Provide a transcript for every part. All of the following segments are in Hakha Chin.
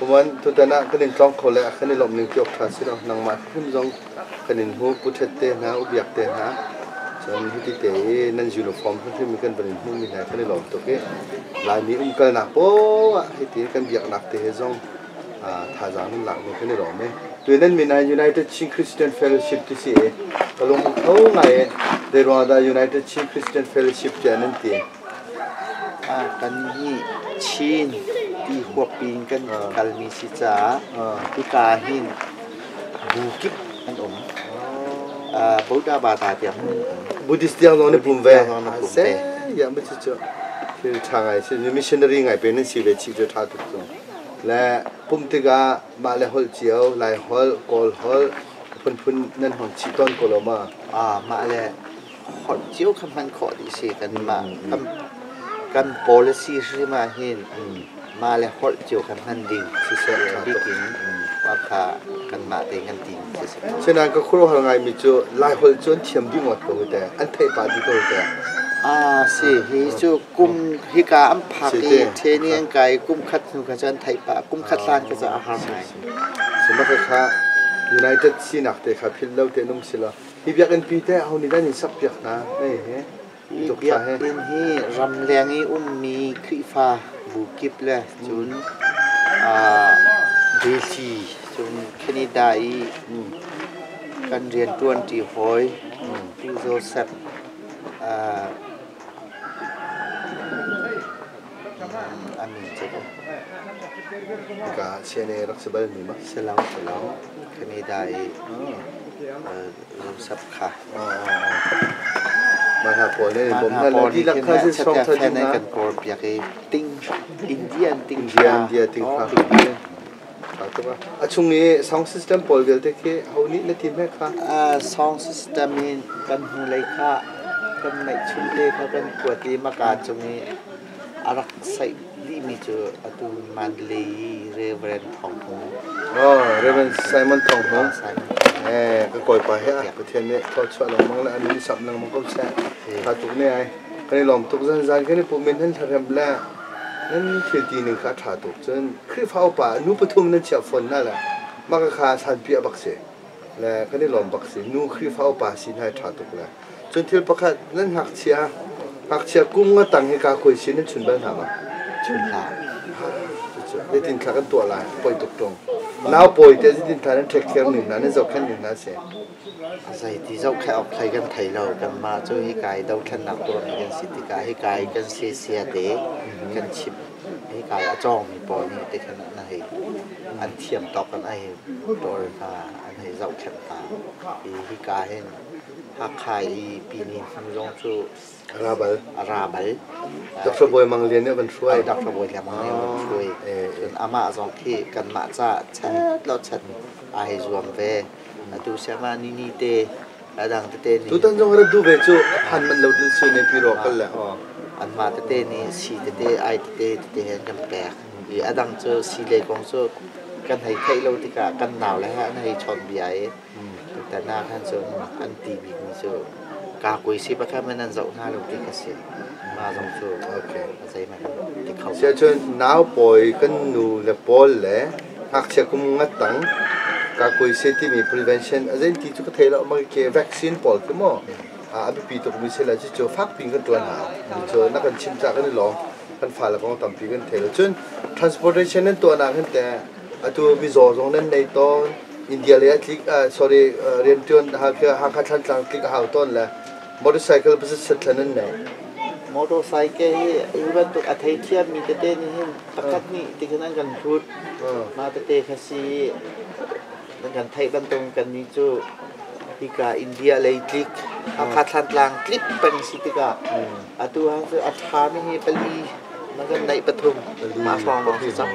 Puman tutan ah kan in tlawng kho le kan i lawmh ning ti awk ṭha si lo. Nangmah hrim zong kan in hmu, Pu Ṭhet te hna, U Biak te hna. Cun hiti te i nan uniform hrimhrim in kan van in hmuhmi hna kan i lawm tuk i Laimi umkalnak poah ah hiti kan biaknak te he zong thazaang nan lakmi kan i lawm i tu nan min ah United Chin Christian Fellowship ti si i ka lung tho ngai i zei ruangah dah United Chin Christian Fellowship tiah nan ti? Kan hi Chin ti huap in kan kalmi si caah hika hin bu kip an um. Buddha Bata tiang an um. Buddhist tiang zong na pum ve. Se ya ma cu thil ṭha ngai si. Missionary ngai pe nan si ve chih cu ṭha tuk cu. Le pum tikah mah le holh cio, Lai holh, Kawl holh, phunphun nan hmang chih tawn ko lo ma? Mah le holh cio kha hman khawh dih si. Kanmah kan policy hrim ah hin mah le holh cio kha hman ding siseh bikin mah kha kanmah tein kan ti mi si. Sinain ka khuaruahhar ngaimi cu Lai holh cu an thiam dih ngawt ko te, an theih pah dih ko te. Ah si, hi cu kum hika an phak i training an kai kum khat hnu kha cu an theih pah, kum khat hlan kha cu a har ngai. Sihmanhsehlaw kha United sinak te kha philh lo te nung si lo. Hi biakinn pi te ho nih dah in sak piak hna? Hei he. Hi biakinn hi ramleng i ummi Khrihfa bu kip le cun Delhi cun Canada i kan rianṭuanṭi hawi Pu Joseph a min cu Hika CNA rak si bal mi ma? Si lo, si lo. Canada i Joseph kha. Mah hna pawl nih bawm hna le dihlak kha si song tha ding kan kawl piak i ting Indian ting India India ting kha a chung i sound system pawl vialte khi ho nih na tim he kha? Sound system in kan hnulei kha kan neihchun te kha kan kuat i maka cung i a rak saih dihmi cu atu Mandalay i Reverend Thawng Hmung. Oh, Reverend Simon Thawng Hmung. Eh, ka kawipa he ah Pathian nih thluachuah lengmang le an in samh lengmang ko seh. Tha tuk ne ai. Kan i lawm tuk zan zan kan i pum min han hlarem le nan thil ti ning kha tha tuk. Cun Khrihfa upa nu pathum nan chiah fawn na le mah ka kha san piah bak si. Le kan i lawm bak si. Nu Khrihfa upa si hna tha tuk le. Cun thil pakhat nan ngakchia ngakchia kum nga tang hi ka khui sin nan chun bal hna ma? Chun hlah. Zeitin thla kan tuah lai poi tuk tung. Nau pawi te zeitin thla nan take care ning hna nan zohkhenh ning hna si. Zeiti zohkhenh awk hlei kan thei lo. Kanmah cu hika i dothlennak tuahmi kan si tikah hika i kan sia te kan chim hika i a cawngmi pawl nih tikhan an hei an thiam tawk an hei tawl hna an hei zohkhenh hna. Hi hika hin Hakha i Pini hnu zong cu a ra bal. A ra bal. Dr. Bawi Mang Lian nih a van hruai. Dr. Bawi Mang Lian a van hruai. Cun amah zong khi kanmah ca chat lo chat aa hei zuam ve. Atu siama ni ni te a dang tete nih Tutan zong rat duh ve cu a phan manh lo ding si ne pi ro kal le. Anmah tete nih si tete ai tete tete he an kan pek. I a dang cu si lei kong cu kan hei theih lo tikah kan nau le he an hei chawn bia i Tutan ah khan cun an ti bikmi cu kakuai si pakhat man an zoh hna lo ti ka si. Mah zong cu zeihmanh kan ti kho. Siahcun nau pawi kan nu le pawl le ngakchia kum ngat tang kakuai si timi prevention a zein ti cu ka thei lo ma ke vaccine pawl khi maw a biapi tuk mi si la cu fak pin kan tuan hna cu na kan chim ca kan i lawm kan fale kong tampi kan thei lo cun transportation nan tuah nak hin te atu mizaw zong nan nei tawn India lei ah tlik sorry rianṭuan Hakha Thlantlang tlik a hau tawn le motorcycle pasat set thlan an nei. Motorcycle hi hi bantuk a thei thiammi tete nih hin pakhat nih tikhin an kan hlut. Mah tete kha si nan kan theih bantuk kan nih cu hika India lei tlik Hakha Thlantlang tlik peng si tikah atu ah cu a ṭhami hi pali nan kan neih pathum mah hrawng lawng si cang.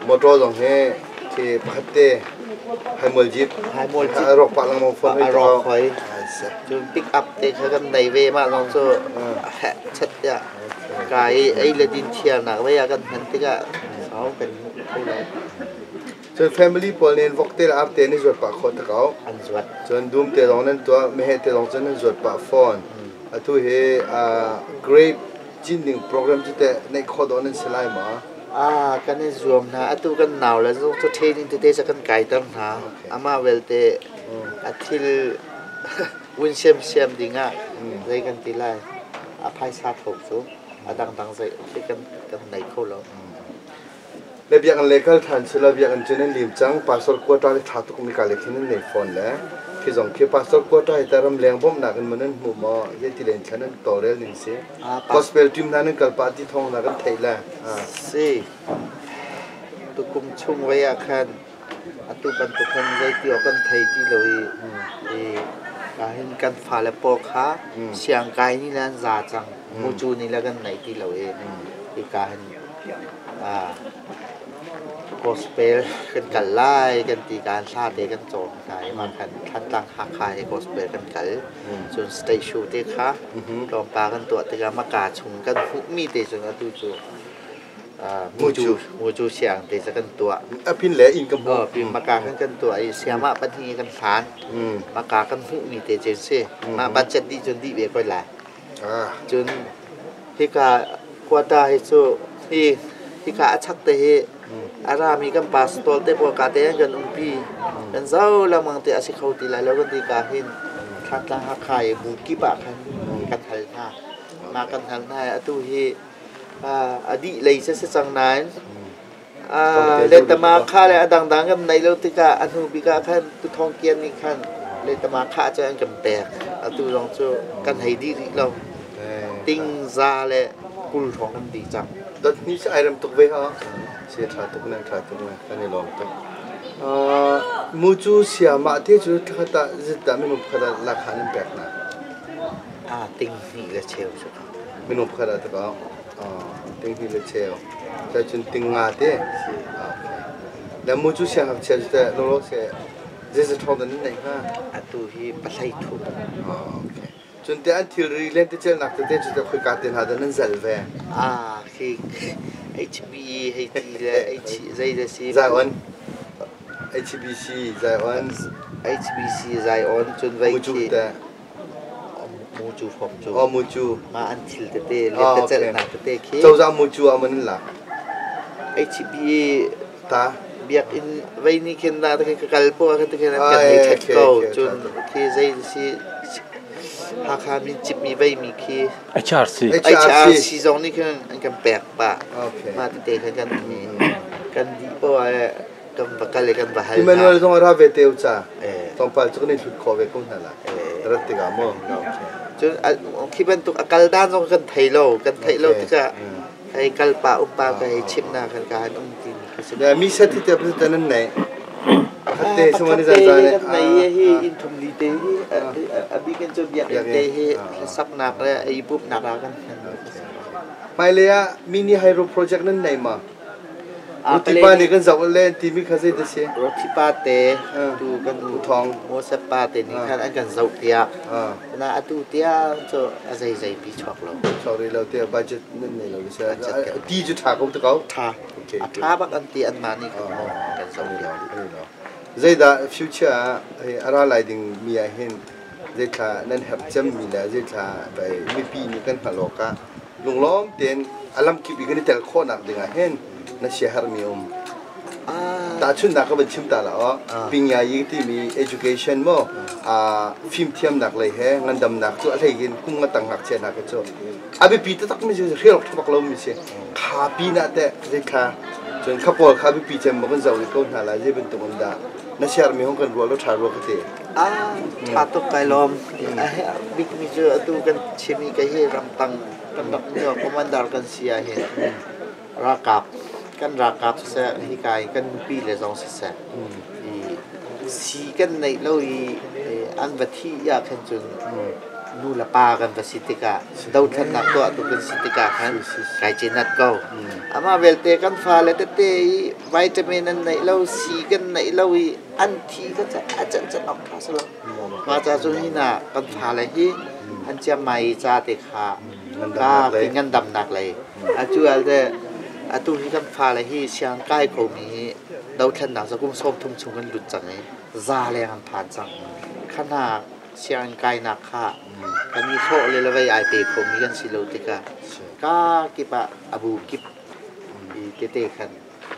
Motor zong hi khi pakhat te haimual jeep haimual jeep a rawk pah lengmang phone a rawk hoi cun pick up te kha kan nei ve mah zong cu heh chat tiah ka i ei le din thiarnak vei ah kan hman tikah sau kan hmuh kho lo. Cun family pawl nih vok te le ar te nan zuat pah khawh takau. An zuat. Cun dum te zong nan tuah, meheh te zong cun nan zuat pah fawn. Atu hi grape cin ding program cu teh neih khawh dawh nan si lai ma? Kan i zuam hna. Atu kan nau le zong cu training tete cu kan kaiter hna. Amah belte a thil vun siamsiam ding ah zei kan ti lai. A phaisa tho cu a dangdang zei khi kan nei kho lo. Le biakinn le kal ṭhan sila biakinn cu nan lim cang. Pastor quota le ṭha tuk mi ka le khin nan nei fawn le khi zong khi pastor quota hi ta ramleng bawmhnak in maw nan hmuh maw zeiti len thla nan tawlrel ning si. Gospel team hna nan kal pah ti thawng hna kan theih le. Si. Tukum chung vei ah khan atu bantuk khan zeiti awk kan thei ti lo i ka hin kan fale pawl kha siangkai ni le an za cang. Mucu ni le kan nei ti lo i ka hin Gospel kan kal lai kan ti kaan hla te kan cawn hna i mah khan Thantlang Hakha he gospel kan kal. Cun stage show te kha tlawmpal kan tuah tikah maka chung kan hmuhmi te cun atu cu mucu mucu siang te cu kan tuah. A pin le inn ka hmuh. Pin maka kan kan tuah i siamah pahnih kan hlan. Maka kan hmuhmi te cun si. Mah budget dih cun dih ve ko lai. Cun hika quota hi cu hi hika a chak te hi a rami kan pastor te pawl ka te kan umpi kan zo lengmang te a si kho ti lai lo kan ti ka hin Thantlang Hakha i bu kip ah khan kan hal hna. Mah kan hal hna i atu hi a dih lei si si cang nain letama kha le a dangdang kan neih lo tikah a hnu bik ah khan tuthawng kian nih khan letama kha cu an kan pek. Atu zong cu kan hei dih rih lo. Ting za le 20 hrawng kan dih cang. Dot ni si ai rem tuk ve ha. Si tha tuk ne tha tuk ne kan i lawm tuk. Mu cu sia mah te cu thakhat ah zit dah minung pakhat ah lakha nan pek na. Ting hnih le cheu cu. Minung pakhat ah tak ting hnih le cheu. Cun ting nga te. Le mu cu siangngakchia cu teh lawlaw se zeizat ṭhawng dah nan neih hnga? Atu hi pahlei thum. Okay. Cun te an thilri lentecelnak tete cu teh khoika te hna dah nan zalh ve? Khi HBE hei ti le H zei dah si? Zion. HBC Zion. HBC Zion cun vei khi. Mucu fom cu. Oh mucu. Mah an thil tete lentecelhnak tete khi. Cozah mucu ah man an lak. HBE ta biakinn vei ni khin da te ka kal po ka te khin an kan hei that ko cun khi zei si Hakha min cip mi vei mi khi HRC HRC zong nih khin an kan pek pa mah tete khan kan kan di po kan va kal i kan va hal Emmanuel zong ra ve te u cha tlawmpal cu kan i hlut khawh ve ko hna la rat tikah mu cun khi bantuk a kal dan zong kan thei lo kan theih lo tikah hei kal pa um pa ka hei chim na kan ka han um ti mi khi si mi set hi te president nan nei pakhat te sumani zan zan kan nei hi in thum li te hi a bikin cu biakinn te hi saknak le ei pumnak ah kan hmailei ah mini hydro project nan nei ma Roti pa nih kan zoh le timi kha zei dah si? Roti pa te tu kan u Thong Moses pa te nih khan an kan zoh piak. Na atu tiang cu a zei zei pi chuak lo. Sorry lo te budget nan nei lo si. Ti cu tha ko te ko. Tha. A tha bak an ti an mah nih khan kan zoh piak. Zeidah future ah a ra lai ding mi ah hin zeithla nan herh cem mi le zeithla bai mipi nih kan hngalh awk ah lunglawm tein a lamkip i kan i tel khawhnak ding ah hin na siaherhmi um. Tahchunhnak ka van chim ta la aw. Pingyayi timi education mo fimthiamnak lei he ngandamnak cu a hlei in kum nga tang ngakchia hna khi cu a biapi taktak mi cu hrial bak lo mi si. Kha pin ah teh zeithla cun kha pawl kha biapi cem ma kan zoh rih ko hna lai zei bantuk in dah na share mi hong kan ruah lo tha rua ka ti. Tha tuk kai lawm. Bik mi cu atu kan chim i ka hi ramtang kan rak commander kan si ah hin ralkap kan ralkap siseh hika i kan nupi le zong siseh i si kan neih lo i an va thih ah khan cun nu le pa kan va si tikah dothlennak tuah tu kan si tikah khan kai cinat ko. Amah belte kan fale tete i vitamin an neih lo si kan neih lo i an thi kha a celh celh awk ṭha si lo. Mah ca cu hi na kan fale hi an ciammai ca te kha ka ki ngandamnak lei atu alte atu hi kan fale hi siang kai ko mi hi dothlennak cu kum 30 chung kan lut cang i za leng an phan cang. Khana sianginn kainak kha kan i hlawh le le vei ai pe kho mi kan si lo tikah ka kip ah abu kip. Tete khan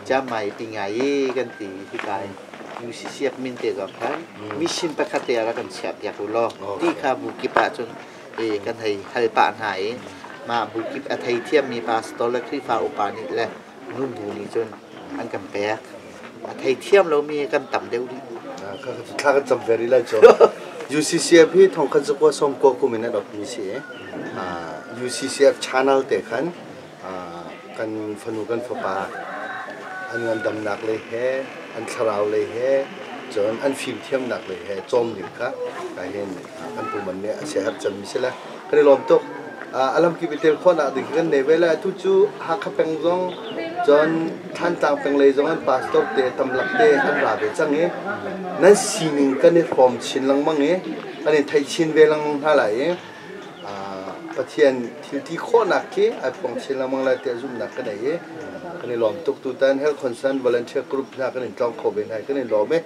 camai pi ngai i kan ti hika in UCCF min te zong khan mission pakhat te ah kan chiah piak u law ti kha bu kip ah cun kan hei hal pah hna i mah bu kip a thei thiammi pastor le Khrihfa upa nih le nu bu nih cun an kan pek. A thei thiam lomi kan tam deuh dih. Thla kan cam ve rih lai cu. UCCF hi thong khat zakua sawm kua kum in an opmi si i UCCF channel te khan kan fanu kan fapa an ngandamnak lei he an thlarau lei he cun an fimthiamnak lei he cawm ding kha ka hin kan pu man nih a siaherh cemmi si le kan i lawm tuk. A lamkip i tel khawhnak ding khi kan nei ve le atu cu Hakha peng zong cun Thantlang peng lei zong an pastor te tamlak te an ra ve cang i nan sining kan i hrawm chin lengmang i kan i theih chin ve lengmang hna lai i Pathian thil ti khawhnak khi ai phuang chin lengmang lai tiah zumhnak ka nei i kan i lawm tuk. Tutan Health Concern Volunteer Group hna kan in tlawng kho ve hna i kan i lawm i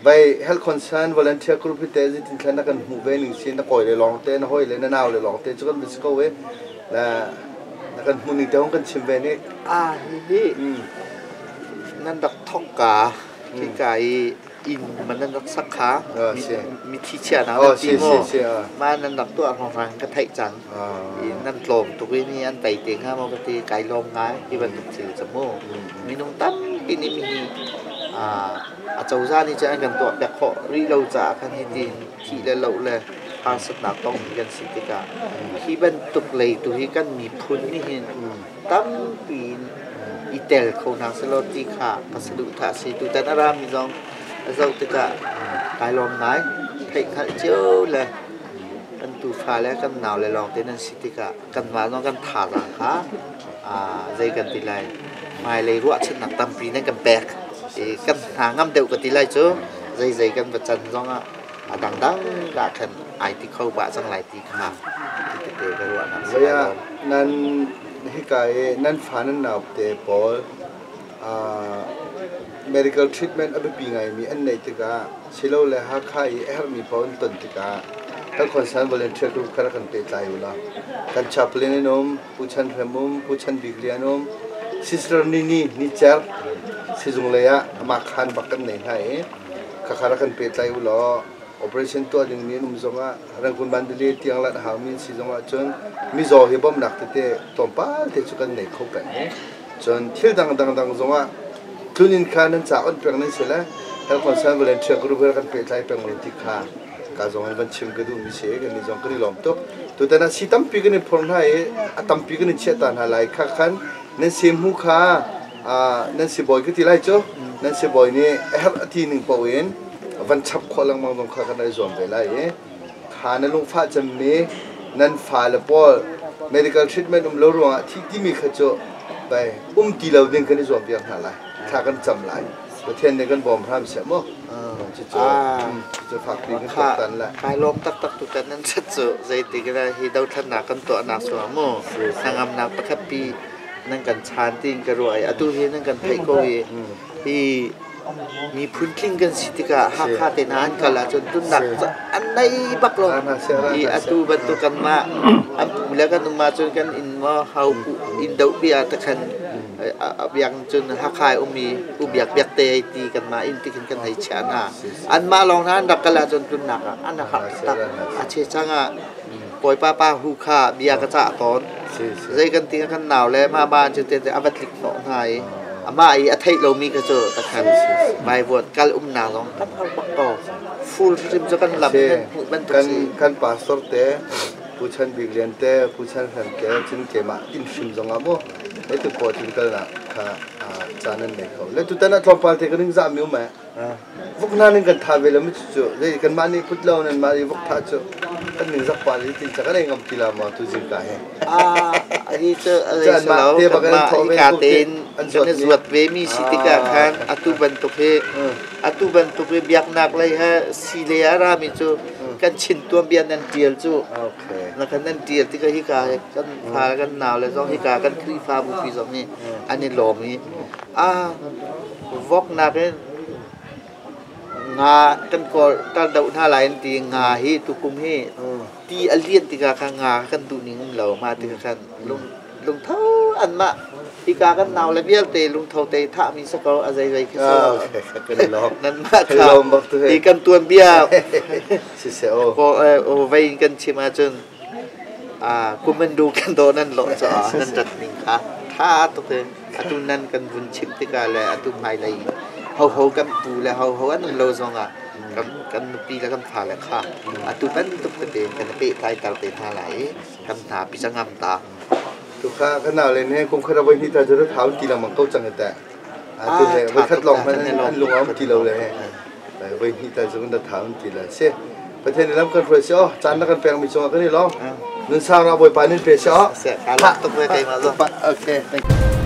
vai Health Concern Volunteer Group hi te zeitin thlen na kan hmuh ve ning si, na kawi le lawng te, na hawi le na nau le lawng te cu kan si ko i na na kan hmuh ning te hong kan chim ve nik. Ah, hihi nan rak thawk ka khika i inn man nan rak sak kha mithi chia na nan ti mu ma nan rak tuah hrawnghrang ka theih cang. Nan tlawm tuk i mi an tei te hnga maw ka ti, kai lawm ngai hi bantuk thil cu mu. Minung tampi nih mi hi a cozah nih cun an kan tuah piak khawh rih lo caah khan hiti thih le loh le harsatnak tongmi kan si tikah hi bantuk lei tu hi kan miphun nih hin tampi in i tel kho hna sehlaw ti kha ka saduhthah a si. Tutan a rami zong a zoh tikah kai lawm ngai. Theihhngalh cio le kan tufa le kan nau le lawngte nan si tikah kanmah zong kan thazaang kha zei kan ti lai, hmailei ruahchannak tampi nan kan pek i kan hna ngam deuh ka ti lai cu. Zeizei kan va can zongah a dangdang ah khan ai ti kho pah cang lai ti kha ti tete ka ruahnak si. Nan hika i nan fa nan naute pawl medical treatment a biapi ngaimi an neih tikah silole Hakha i a herhmi paoh an ton tikah Health Concern Volunteer Group kha rak kan pehtlai u law kan chaplain an um, Pu Chan Hrem um, Pu Chan Bik Lian um, Sister Nini Nicer sizung lei ah amah khan bak kan nei hna i khakha rak kan pehtlai u law operation tuah ding mi an um zongah Rangoon Mandalay tiang lat haumi an si zongah cun mizaw hi bawmhnak tete tlawmpal te cu kan nei kho peng. Cun thil dang dang dang zongah tlun kha nan ca on peng nan si le Health Concern Volunteer Group he kan pehtlai peng lo ti kha ka zong in van chim ka duh mi si. Kan ni zong kan i lawm tuk. Tutan ah si tampi kan i phur hna i a tampi kan i chiah ta hna lai kha khan nan si hmu kha nan si bawi ka ti lai cu nan si bawi nih a herh a ti ning paoh in van chap khawh lengmang zong kha kan i zuam ve lai i kha na lungfah cemmi nan fale pawl medical treatment um lo ruangah thih timi kha cu bai um ti lo ding kan i zuam piak hna lai, thla kan cam lai. Pathian nih kan bawm hram seh mu. Cucu cucu fakpi kan tuaktan lai. Kai lawm taktak tutan nan chat cu. Zeitik la hi dothlannak kan tuahnak sungah mu hnangamnak pakhat pi nan kan chan tiin ka ruah i atu hi nan kan theih ko i hi miphun tling kan si tikah Hakha te hna an kal ahcun tunnak an nei bak lo i atu bantuk kanmah an pu le kan um ahcun kan inn maw hau inn doh bia te khan biak cun Hakha i ummi u biak biak te hei ti kanmah inn ti khin kan hei chiah hna. Anmah lawng hna an rak kal ahcun tunnak ah an rak tak a che chang ah Bawipa pa hu kha bia ka cah tawn. Zei kan ti kan nau le mah ba cu te a va tlik hnawh hna i amah i a theih lomi kha cu takhan vaivuan kal umnak zong kan har bak ko. Full hrim cu kan lam kan hmuh bantuk si. Kan pastor te Pu Chan Bik Lian te Pu Chan Hlem te cun keimah inn hrim zong ah mu le tu paw cun kal nak kha caan an nei kho le tutan ah tlawmpal te kan ing zah mi um eh. Vok hna ning kan tha ve lo mi cu zei kanmah nih put lo nan mah i vok tha cu kan ning zak pa li tin kan ei ngam ti la ma tu jing ka he. Ah, hi cu zei si lo, kanmah hika tein kan i zuat ve mi si tikah khan atu bantuk hi biaknak lei he si lei a rami cu kan chin tuanbia nan tial cu na kan nan tial tikah hika kan fa kan nau le zong hika kan Khrihfabu pi zong nih an i lawm i ah vok nakin nga kan kawl tal doh hna lai an ti. Nga hi tukum hi ti a lian tikah khan nga kan duh ning um lo. Mah tikah khan lung lungtho anmah Hika kan nau le vialte lungtho te thahmi si ko a zei zei khi si. Kan lawm. Nanmah Kan lawm bak tu he. Hi kan tuanbia Siseh aw. Ko vei in kan chim ahcun kumandu kan do nan lawh caah nan rat ning kha tha tuk in atu nan kan vun chim tikah le atu hmailei hoho kan pu le hoho an um lo zongah kan kan nupi le kan fale kha atu bantuk tete kan i pehtlai ter te hna lai i kan hna pi cangam ta. Tukha kan nau le ne kum khat voi hnih ta cu thau ti lengmang ko cang ta. Atu le voi khat lawng hmanh an lung a um ti lo le voi hnih ta cu kan thau ti la si. Pathian nih lam kan hruai si aw caan na kan pek mi cungah kan i lawm. Nun sang ra Bawipa nin pe si aw. Se ka lawm tuk ve keimah zong. Okay, thank you.